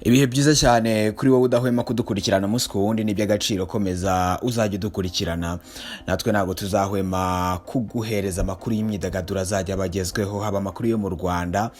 Ibihe byiza cyane kuri wowe udahwema kudukurikirana umunsi ku wundi. Ni iby'agaciro, komeza uzajya udukurikirana, natwe ntabwo tuzahwema kuguhereza amakuru y'imyidagaduro azajya abagezweho, haba amakuru yo mu Rwanda,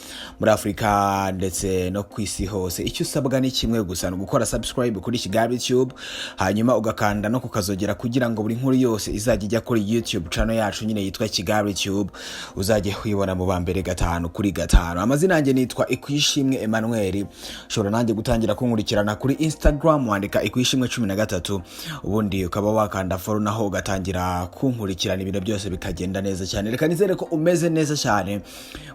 muri Afurika ndetse no ku isi hose. Icyo usabwa ni kimwe gusa, ni ugukora subscribe kuri Kigali Tube, hanyuma ugakanda no kukazogera kugira ngo buri nkuru yose izajya ijya kuri YouTube channel yacu nyine yitwa Kigali Tube uzajye uyibona mu ba mbere gatanu kuri gatanu. Amazina yanjye nitwa Ikwishimwe Emmanuel. Ushobora nanjye gutangira kunkurikirana kuri Instagram, wandika Ikwishimwe 13, ubundi ukaba wakanda follow, naho ugatangira kunkurikirana, ibintu byose bikagenda neza cyane. Reka nizere ko umeze neza cyane,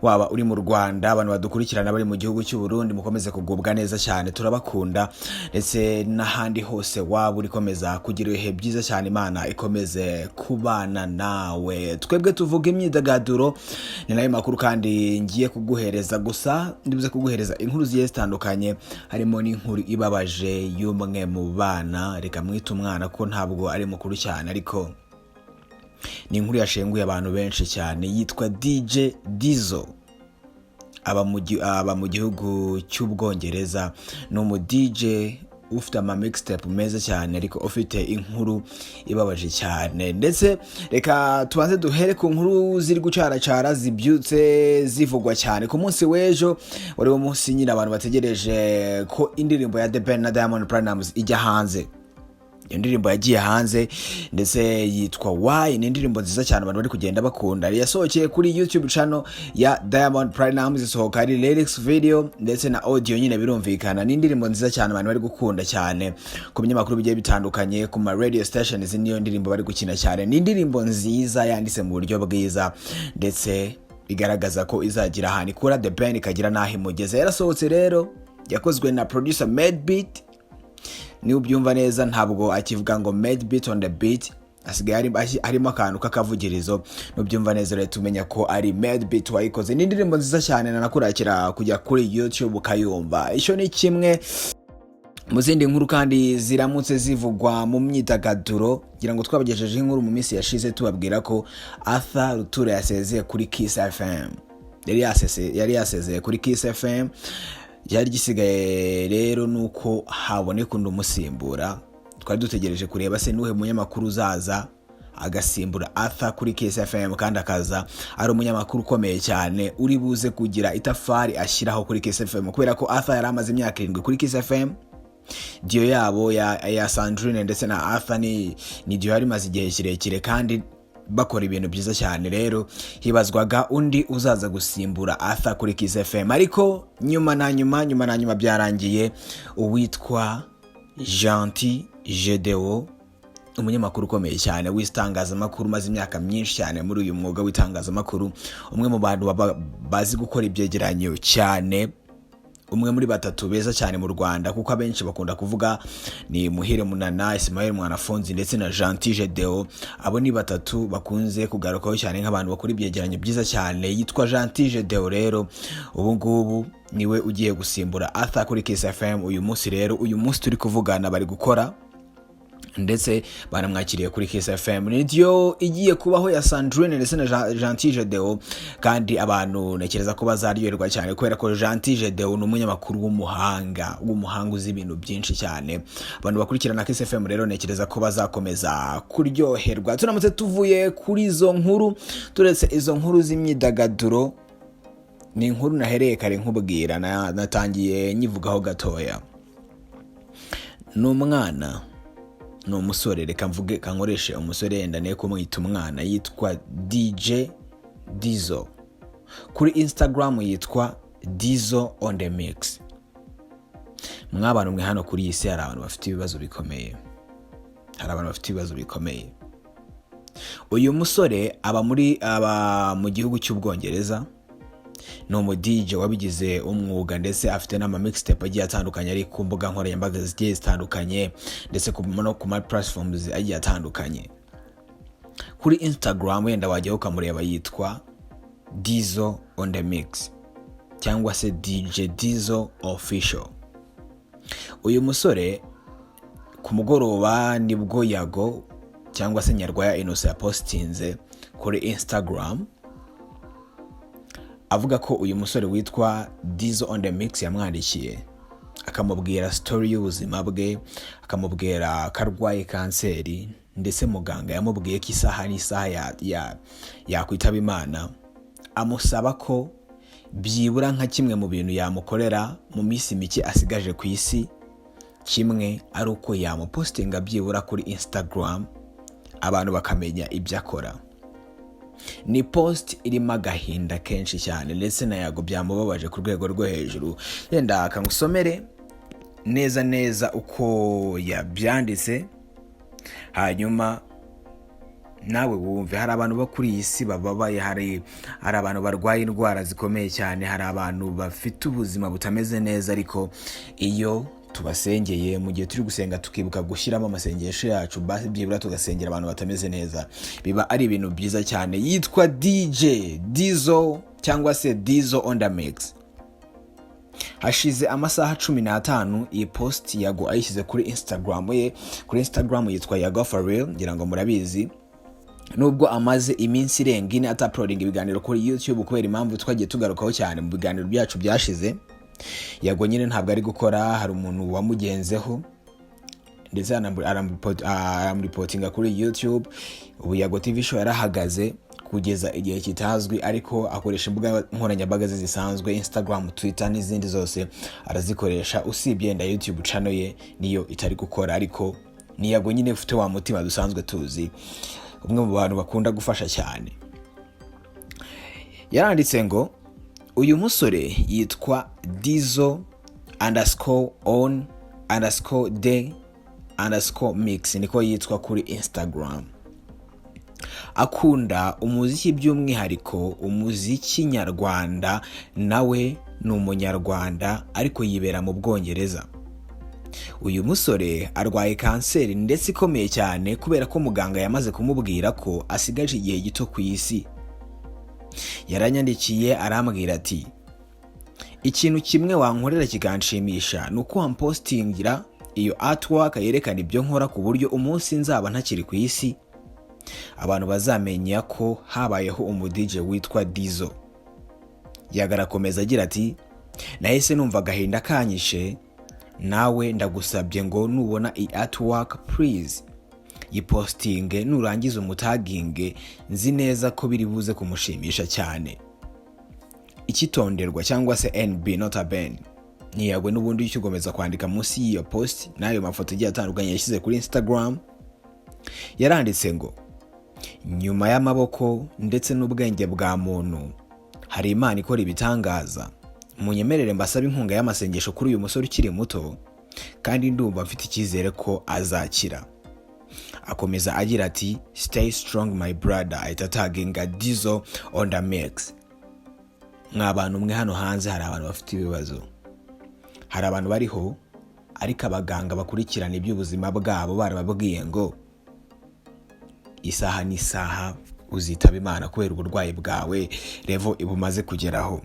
waba uri mu Rwanda, abantu badukurikirana bari mu gihugu cy'u Burundi, mukomeze kugubwa neza cyane, turabakunda, ndetse n'ahandi hose waba uri, komeza kugira ibihe byiza cyane, Imana ikomeze kubana nawe. Twebwe tuvuga imyidagaduro, ni nayo makuru kandi ngiye kuguhereza. Gusa ndibuze kuguhereza inkuru zigiye zitandukanye, harimo n'inkuru ibabaje y'umwe mu bana, reka mwite umwana ko ntabwo ari mukuru cyane, ariko ni inkuru yashenguye abantu benshi cyane. Yitwa DJ Dizzo, aba mu gihugu cy'Ubwongereza. Ni umu DJ ufite ama mixtape meza cyane, ariko ufite inkuru ibabaje cyane. Ndetse reka tubanze duhere ku nkuru ziri gucaracara, zibyutse zivugwa cyane. Ku munsi w'ejo wari wo munsi nyine abantu bategereje ko indirimbo ya The Ben na Diamond Platnumz ijya hanze. Iyo ndirimbo yagiye hanze ndetse yitwa Why. Ni indirimbo nziza cyane abantu bari kugenda bakunda. Yasohokeye kuri YouTube channel ya Diamond Platnumz, isohoka ari lyrics video ndetse na audio nyine birumvikana. Ni indirimbo nziza cyane abantu bari gukunda cyane ku binyamakuru bigiye bitandukanye, ku ma radio stations niyo ndirimbo bari gukina cyane. Ni indirimbo nziza yanditse mu buryo bwiza, ndetse igaragaza ko izagira ahantu ikura The Ben, ikagira n'aho imugeza. Yarasohotse rero, yakozwe na producer Madebeat. Niba ubyumva neza, ntabwo akivuga ngo "Madebeat on the beat", asigaye harimo akantu k'akavugirizo. Nubyumva neza rero tumenya ko ari Madebeat wayikoze. Ni indirimbo nziza cyane, nanakurakira kujya kuri YouTube ukayumva. Icyo ni kimwe. Mu zindi nkuru kandi ziramutse zivugwa mu myidagaduro, ngira ngo twabagejejeho inkuru mu minsi yashize tubabwira ko Arthur Rutura yasezeye kuri Kiss FM. Yari yasezeye kuri Kiss FM. Byari gisigaye rero nuko haboneka undi umusimbura. Twari dutegereje kureba se nuhe munyamakuru uzaza agasimbura Arthur kuri Kiss FM, kandi akaza ari umunyamakuru ukomeye cyane uri buze kugira itafari ashyiraho kuri Kiss FM, kubera ko Arthur yari amaze imyaka 7 kuri Kiss FM. Duo yabo ya Sandrine ndetse na Arthur ni duo yari imaze igihe kirekire kandi bakora ibintu byiza cyane. Rero hibazwaga undi uzaza gusimbura Arthur kuri Kiss FM, ariko nyuma na nyuma byarangiye uwitwa Gentil Gedeo, umunyamakuru ukomeye cyane w'itangazamakuru, umaze imyaka myinshi cyane muri uyu mwuga w'itangazamakuru, umwe mu bantu bazi gukora ibyegeranyo cyane, umwe muri batatu beza cyane mu Rwanda, kuko abenshi bakunda kuvuga ni Muhire Munana, Ismael Mwanafunzi ndetse na Gentil Gedeo. Abo ni batatu bakunze kugarukaho cyane nk'abantu bakora ibyegeranyo byiza cyane. Yitwa Gentil Gedeo rero, ubu ngubu niwe ugiye gusimbura Arthur kuri Kiss FM. Uyu munsi rero, uyu munsi turi kuvugana, bari gukora ndetse banamwakiriye kuri Kiss FM. Ni duo igiye kubaho ya Sandrine ndetse na Gentil Gedeo, kandi abantu ntekereza ko bazaryoherwa cyane, kubera ko Gentil Gedeo ni umunyamakuru w'umuhanga uzi ibintu byinshi cyane. Abantu bakurikirana Kiss FM rero ntekereza ko bazakomeza kuryoherwa. Turamutse tuvuye kuri izo nkuru, turetse izo nkuru z'imyidagaduro, ni inkuru nahereye kare nkubwira, natangiye nyivugaho gatoya. Ni umwana, ni umusore, reka mvuge kankoreshe umusore, yenda ne kumwita umwana. Yitwa DJ Dizzo, kuri Instagram yitwa Dizzo on the Mix. Mw'abantu mwe, hano kuri iyi si hari abantu bafite ibibazo bikomeye, hari abantu bafite ibibazo bikomeye. Uyu musore aba mu gihugu cy'Ubwongereza, ni umu DJ wabigize umwuga, ndetse afite n'ama mixtape agiye atandukanye ari ku mbuga nkoranyambaga zigiye zitandukanye, ndetse no ku ma platforms agiye atandukanye. Kuri Instagram wenda wajyaho ukamureba, yitwa Dizzo on the Mix cyangwa se DJ Dizzo Official. Uyu musore, ku mugoroba nibwo Yago cyangwa se Nyarwaya Innocent yapostinze kuri Instagram avuga ko uyu musore witwa Dizzo on the Mix yamwandikiye. Akamubwira story y'ubuzima bwe, akamubwira ko arwaye kanseri, ndetse muganga yamubwiye ko isaha n'isaha yakwitaba Imana. Amusaba ko byibura nka kimwe mu bintu yamukorera mu minsi mike asigaje ku isi, kimwe ari uko yamupostinga byibura kuri Instagram, abantu bakamenya ibyo akora. Ni post irimo agahinda kenshi cyane, ndetse na Yago byamubabaje ku rwego rwo hejuru. Yenda akangusomere neza neza uko yabyanditse, hanyuma nawe wumve. Hari abantu bo kuri iyi si bababaye, hari abantu barwaye indwara zikomeye cyane, hari abantu bafite ubuzima butameze neza, ariko iyo tubasengeye, mu gihe turi gusenga tukibuka gushyiramo amasengesho yacu, basi byibura tugasengera abantu batameze neza, biba ari ibintu byiza cyane. Yitwa DJ Dizo cyangwa se Dizo on the Mix. Hashize amasaha 15 iyi post Yago ayishyize kuri Instagram ye. Kuri Instagram yitwa Yago for Real, ngira ngo murabizi. Nubwo amaze iminsi irenga 4 atauploadinga ibiganiro kuri YouTube kubera impamvu twagiye tugarukaho cyane mu biganiro byacu byashize, Yago nyine ntabwo ari gukora. Hari umuntu wamugenzeho ndetse aramureportinga kuri YouTube. Ubu Yago TV Show yarahagaze kugeza igihe kitazwi, ariko akoresha imbuga nkoranyambaga ze zisanzwe, Instagram, Twitter n'izindi zose arazikoresha, usibye yenda YouTube channel ye niyo itari gukora. Ariko ni Yago nyine ufite wa mutima dusanzwe tuzi, umwe mu bantu bakunda gufasha cyane. Yaranditse ngo uyu musore yitwa Dizo_on_the_mix, niko yitwa kuri Instagram. Akunda umuziki, by'umwihariko umuziki nyarwanda. Nawe ni Umunyarwanda ariko yibera mu Bwongereza. Uyu musore arwaye kanseri ndetse ikomeye cyane, kubera ko muganga yamaze kumubwira ko asigaje igihe gito ku isi. Yaranyandikiye arambwira ati: "Ikintu kimwe wankorera kikanshimisha ni uko wampostingira iyo artwork yerekana ibyo nkora, ku buryo umunsi nzaba ntakiri ku isi abantu bazamenya ko habayeho umu DJ witwa Dizo." Yagarakomeza agira ati: "Nahise numva agahinda kanyishe. Nawe ndagusabye ngo nubona iyi artwork, please yipostinge, nurangiza umutaginge. Nzi neza ko biri buze kumushimisha cyane." Icyitonderwa cyangwa se NB, nota bene, ntiyagwe n'ubundi ukigomeza kwandika munsi y'iyo post n'ayo mafoto agiye atandukanye yashyize kuri Instagram. Yaranditse ngo: "Nyuma y'amaboko ndetse n'ubwenge bwa muntu hari Imana ikora ibitangaza. Munyemerere mbasabe inkunga y'amasengesho kuri uyu musore ukiri muto, kandi ndumva mfite icyizere ko azakira." Akomeza agira ati: "Stay strong, my brother." Ahita ataginga Dizo on the Mix. Mwa bantu mwe, hano hanze hari abantu bafite ibibazo, hari abantu bariho ariko abaganga bakurikirana iby'ubuzima bwabo barababwiye ngo isaha n'isaha uzitaba Imana kubera uburwayi bwawe level bumaze kugeraho.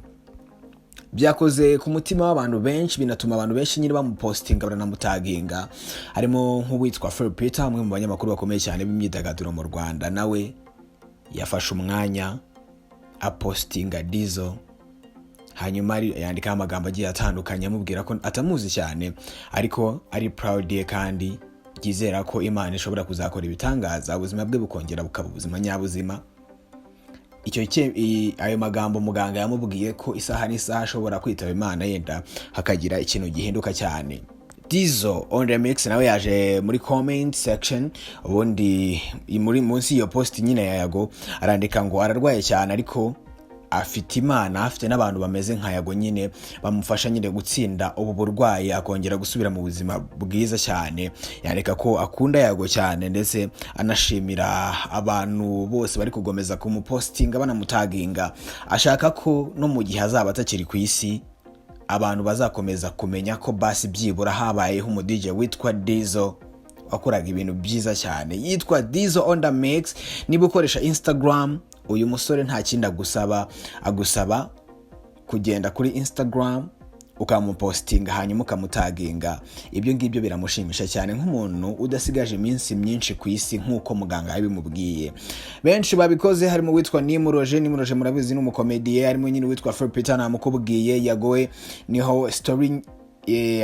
Byakoze ku mutima w'abantu benshi, binatuma abantu benshi nyine bamupostinga, baranamutaginga, harimo nk'uwitwa Phil Peter, umwe mu banyamakuru bakomeye cyane b'imyidagaduro mu Rwanda. Nawe yafashe umwanya apostinga Dizo, hanyuma yandikaho amagambo agiye atandukanye amubwira ko atamuzi cyane ariko ari proud ye, kandi yizera ko Imana ishobora kuzakora ibitangaza, ubuzima bwe bukongera bukaba ubuzima nyabuzima. Ayo magambo muganga yamubwiye ko isaha n'isaha ashobora kwitaba Imana, yenda hakagira ikintu gihinduka cyane. Dizo on the Mix nawe yaje muri comment section, ubundi muri munsi y'iyo post nyine ya Yago, arandika ngo ararwaye cyane ariko afite Imana, afite n'abantu bameze nka Yago nyine bamufasha nyine gutsinda ubu burwayi, akongera gusubira mu buzima bwiza cyane. Yandika ko akunda Yago cyane, ndetse anashimira abantu bose bari kugomeza kumupostinga, banamutaginga. Ashaka ko no mu gihe azaba atakiri ku isi abantu bazakomeza kumenya ko basi byibura habayeho umu DJ witwa Dizo wakoraga ibintu byiza cyane. Yitwa Dizo on the Mix. Niba ukoresha Instagram, uyu musore nta kindi agusaba, agusaba kugenda kuri Instagram ukamupostinga, hanyuma ukamutaginga. Ibyo ngibyo biramushimisha cyane nk'umuntu udasigaje iminsi myinshi ku isi nk'uko muganga yabimubwiye. Benshi babikoze, harimo uwitwa Nimuroje. Nimuroje murabizi ni umukomediye. Harimo nyine uwitwa Phil Peter namukubwiye. Yagowe niho story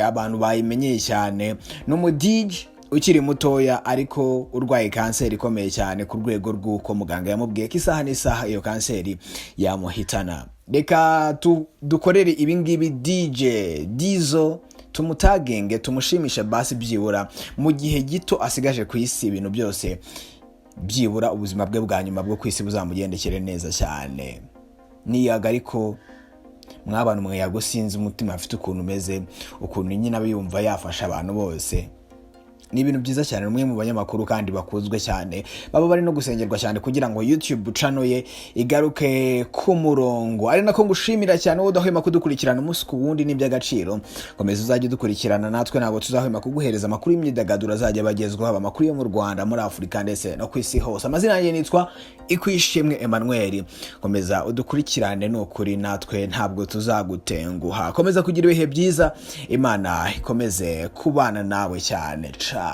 Abantu bayimenyeye cyane. Ni umu DJ ukiri mutoya ariko urwaye kanseri ikomeye cyane, ku rwego rw'uko muganga yamubwiye ko isaha n'isaha iyo kanseri yamuhitana. Reka dukorere ibingibi DJ Dizzo, tumutaginge, tumushimishe basi byibura mu gihe gito asigaje ku isi, ibintu byose byibura ubuzima bwe bwa nyuma bwo ku isi buzamugendekere neza cyane. Niyaga ariko mw'abantu mwe, Yago sinzi umutima afite ukuntu umeze, ukuntu nyine aba yumva yafasha abantu bose. Ni ibintu byiza cyane. Umwe mu banyamakuru kandi bakunzwe cyane, baba bari no gusengerwa cyane kugira ngo YouTube channel ye igaruke ku murongo. Ari nako ngushimira cyane wowe udahwema kudukurikirana umunsi ku wundi, n'iby'agaciro. Komeza uzajya udukurikirana, natwe ntabwo tuzahwema kuguhereza amakuru y'imyidagaduro azajya abagezwaho, haba amakuru yo mu Rwanda, muri Afurika ndetse no ku isi hose. Amazina yanjye nitwa Ikwishimwe Emmanuel. Komeza udukurikirane, ni ukuri natwe ntabwo tuzagutenguha. Komeza kugira ibihe byiza, Imana ikomeze kubana nawe cyane. Ciao.